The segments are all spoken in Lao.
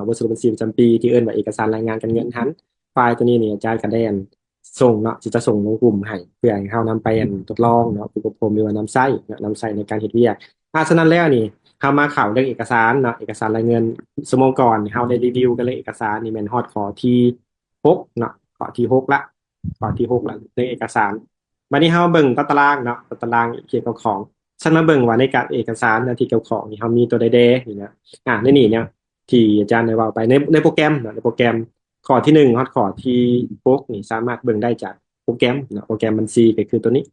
ບົດສະຫຼຸບບັນຊີປະຈຳປີ ທີ່ເອີ້ນວ່າເອກະສານລາຍງານການເງິນຫັ້ນ. ໄຟລ໌ໂຕນີ້ນີ້ອາຈານກໍໄດ້ອັນ ສົ່ງເນາະ ຈະ ຈະສົ່ງລົງກຸ່ມໃຫ້ ເພື່ອໃຫ້ເຮົານຳໄປອັນທົດລອງເນາະ ຝຶກອົບຮົມ ຫຼືວ່ານຳໃຊ້ເນາະ ນຳໃຊ້ໃນການເຮັດວຽກ. ອາ ສະນັ້ນແລ້ວນີ້ ເຮົາມາເຂົ້າເລື່ອງເອກະສານເນາະ ເອກະສານລາຍເງິນ. ຊົ່ວໂມງກ່ອນເຮົາໄດ້ຣີວິວກັນເລື່ອງເອກະສານ ນີ້ແມ່ນຮອດຂໍ້ທີຫົກເນາະ ຂໍ້ທີຫົກລະ ຂໍ້ທີຫົກລະ ເລື່ອງເອກະສານ. ບັດນີ້ເຮົາເບິ່ງຕາຕະລາງເນາະ ຕາຕະລາງຮຽບເຂົ້າຂອງ. ຊັ້ນມາເບິ່ງວ່າໃນການເອກະສານໜ້າທີ່ກ່ຽວຂ້ອງນີ້ ເຮົາມີຕົວໃດແດ່ນີ້ນະ. ອາ ໃນນີ້ເນາະ ທີ່ອາຈານໄດ້ເວົ້າໄປ ໃນ ໃນໂປຣແກຣມເນາະ ໃນໂປຣແກຣມ ຂໍ້ທີໜຶ່ງຮອດຂໍ້ທີຫົກນີ້ ສາມາດເບິ່ງໄດ້ຈາກໂປຣແກຣມເນາະ ໂປຣແກຣມບັນຊີ ກໍຄືຕົວນີ້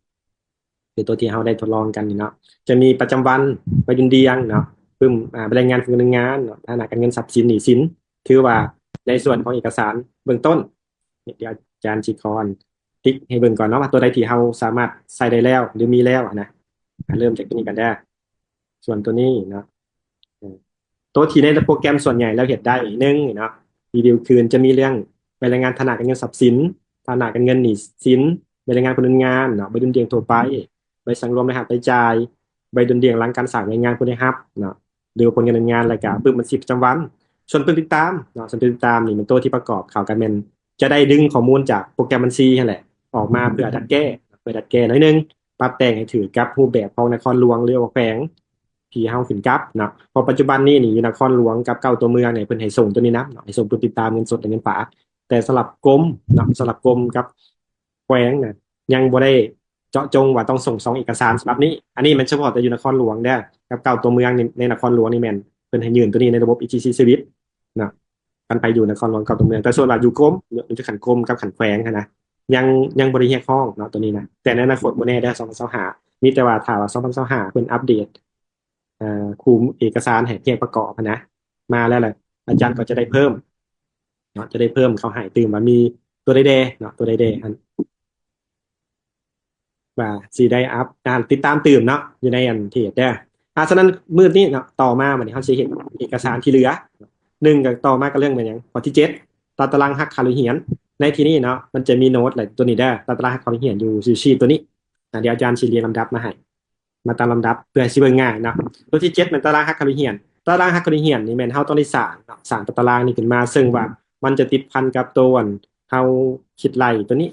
ຄືຕົວທີ່ເຮົາໄດ້ທົດລອງກັນນີ້ເນາະ. ຈະມີປະຈຳວັນ, ໃບດຸ່ນດ່ຽງເນາະ, ປຶ້ມ ອາ ໃບລາຍງານຜູ້ເງິນງານເນາະ, ຖານະການເງິນ, ຊັບສິນ, ໜີ້ສິນ. ຖືວ່າໃນສ່ວນຂອງເອກະສານເບື້ອງຕົ້ນ ດຽວອາຈານຊິຂໍຕິກໃຫ້ເບິ່ງກ່ອນເນາະ ວ່າຕົວໃດທີ່ເຮົາສາມາດໃສ່ໄດ້ແລ້ວ ຫຼື ມີແລ້ວນະ. ເລີ່ມຈາກຕົວນີ້ກັນເດີ້. ສ່ວນຕົວນີ້ເນາະ ເອີ ຕົວທີ່ໃນໂປຣແກຣມສ່ວນໃຫຍ່ແລ້ວເຮັດໄດ້ ໜຶ່ງເນາະ ຣີວິວຄືນ ຈະມີເລື່ອງໃບລາຍງານຖານະການເງິນຊັບສິນ, ຖານະການເງິນໜີ້ສິນ, ໃບລາຍງານຜູ້ເງິນງານເນາະ, ໃບດຸ່ນດ່ຽງທົ່ວໄປ, ໃບສັງລວມລາຍຮັບລາຍຈ່າຍ, ໃບດຸ່ນດ່ຽງຫຼັງການສ້າງແຮງງານຜູ້ໄດ້ຮັບເນາະ ຫຼືວ່າຜົນການເງິນງານ ແລ້ວກະປຶ້ມບັນຊີປະຈຳວັນ. ສ່ວນປຶ້ມຕິດຕາມເນາະ ສ່ວນປຶ້ມຕິດຕາມນີ້ແມ່ນຕົວທີ່ປະກອບເຂົ້າກັນ ແມ່ນຈະໄດ້ດຶງຂໍ້ມູນຈາກໂປຣແກຣມບັນຊີຫັ້ນແຫຼະ ອອກມາເພື່ອດັດແກ້ ເພື່ອດັດແກ້ໜ້ອຍໜຶ່ງ ປັບແຕ່ງໃຫ້ຖືກກັບຮູບແບບຂອງນະຄອນຫຼວງ ຫຼືວ່າແຂວງທີ່ເຮົາຂຶ້ນກັບເນາະ. ເພາະປັດຈຸບັນນີ້ນີ້ຢູ່ນະຄອນຫຼວງກັບເກົ້າຕົວເມືອງນີ້ ເພິ່ນໃຫ້ສົ່ງຕົວນີ້ນຳເນາະ ໃຫ້ສົ່ງປຶ້ມຕິດຕາມເງິນສົດ ແລະ ເງິນຝາກ. ແຕ່ສຳລັບກົມເນາະ ສຳລັບກົມກັບແຂວງນະ ຍັງບໍ່ໄດ້ ເຈາະຈົງວ່າຕ້ອງສົ່ງສອງເອກະສານສະບັບນີ້. ອັນນີ້ແມ່ນສະເພາະແຕ່ຢູ່ນະຄອນຫຼວງເດີ້ ກັບເກົ້າຕົວເມືອງນີ້. ໃນນະຄອນຫຼວງນີ້ແມ່ນເພິ່ນໃຫ້ຍື່ນຕົວນີ້ໃນລະບົບ ອີ ທີ ຊີ ສະວິດເນາະ ຄັນໃຜຢູ່ນະຄອນຫຼວງເກົ້າຕົວເມືອງ. ແຕ່ສ່ວນວ່າຢູ່ກົມ ຢູ່ຂັ້ນກົມກັບຂັ້ນແຂວງຫັ້ນນະ ຍັງ ຍັງບໍ່ໄດ້ຮຽກຮ້ອງເນາະ ຕົວນີ້ນະ. ແຕ່ໃນອະນາຄົດບໍ່ແນ່ເດີ້ ສອງພັນຊາວຫ້າ ມີແຕ່ວ່າຖ້າວ່າສອງພັນຊາວຫ້າເພິ່ນອັບເດດ ເອີ ຄູ່ເອກະສານໃຫ້ຮຽກປະກອບຫັ້ນນະ ມາແລ້ວລະ ອາຈານກໍຈະໄດ້ເພີ່ມເນາະ ຈະໄດ້ເພີ່ມເຂົ້າໃຫ້ຕື່ມວ່າມີຕົວໃດແດ່ເນາະ ຕົວໃດແດ່ຫັ້ນ ວ່າຊິໄດ້ອັບ ອ່າ ຕິດຕາມຕື່ມເນາະ ຢູ່ໃນອັນເທດເດີ້. ອ່າ ສະນັ້ນມື້ນີ້ເນາະ ຕໍ່ມາບັດນີ້ເຮົາຊິເຮັດເອກະສານທີ່ເຫຼືອ ໜຶ່ງ ກໍຕໍ່ມາກັບເລື່ອງແມ່ນຫຍັງ ຂໍ້ທີເຈັດ ຕາຕະລາງຫັກຄ່າເລີຍຮຽນ. ໃນທີ່ນີ້ເນາະ ມັນຈະມີໂນດ ແລະ ຕົວນີ້ເດີ້ ຕາຕະລາງຫັກຄ່າເລີຍຮຽນຢູ່ຊີດຕົວນີ້. ອ່າ ດຽວອາຈານຊິລຽງລຳດັບມາໃຫ້ ມາຕາມລຳດັບເພື່ອໃຫ້ຊິເບິ່ງງ່າຍເນາະ. ຕົວທີເຈັດແມ່ນຕາລາງຫັກຄ່າເລີຍຮຽນ. ຕາລາງຫັກຄ່າເລີຍຮຽນນີ້ແມ່ນເຮົາຕ້ອງໄດ້ສ້າງເນາະ ສ້າງຕົວຕາລາງນີ້ຂຶ້ນມາ ເຊິ່ງວ່າມັນຈະຕິດພັນກັບຕົວອັນເຮົາຄິດໄລ່ຕົວນີ້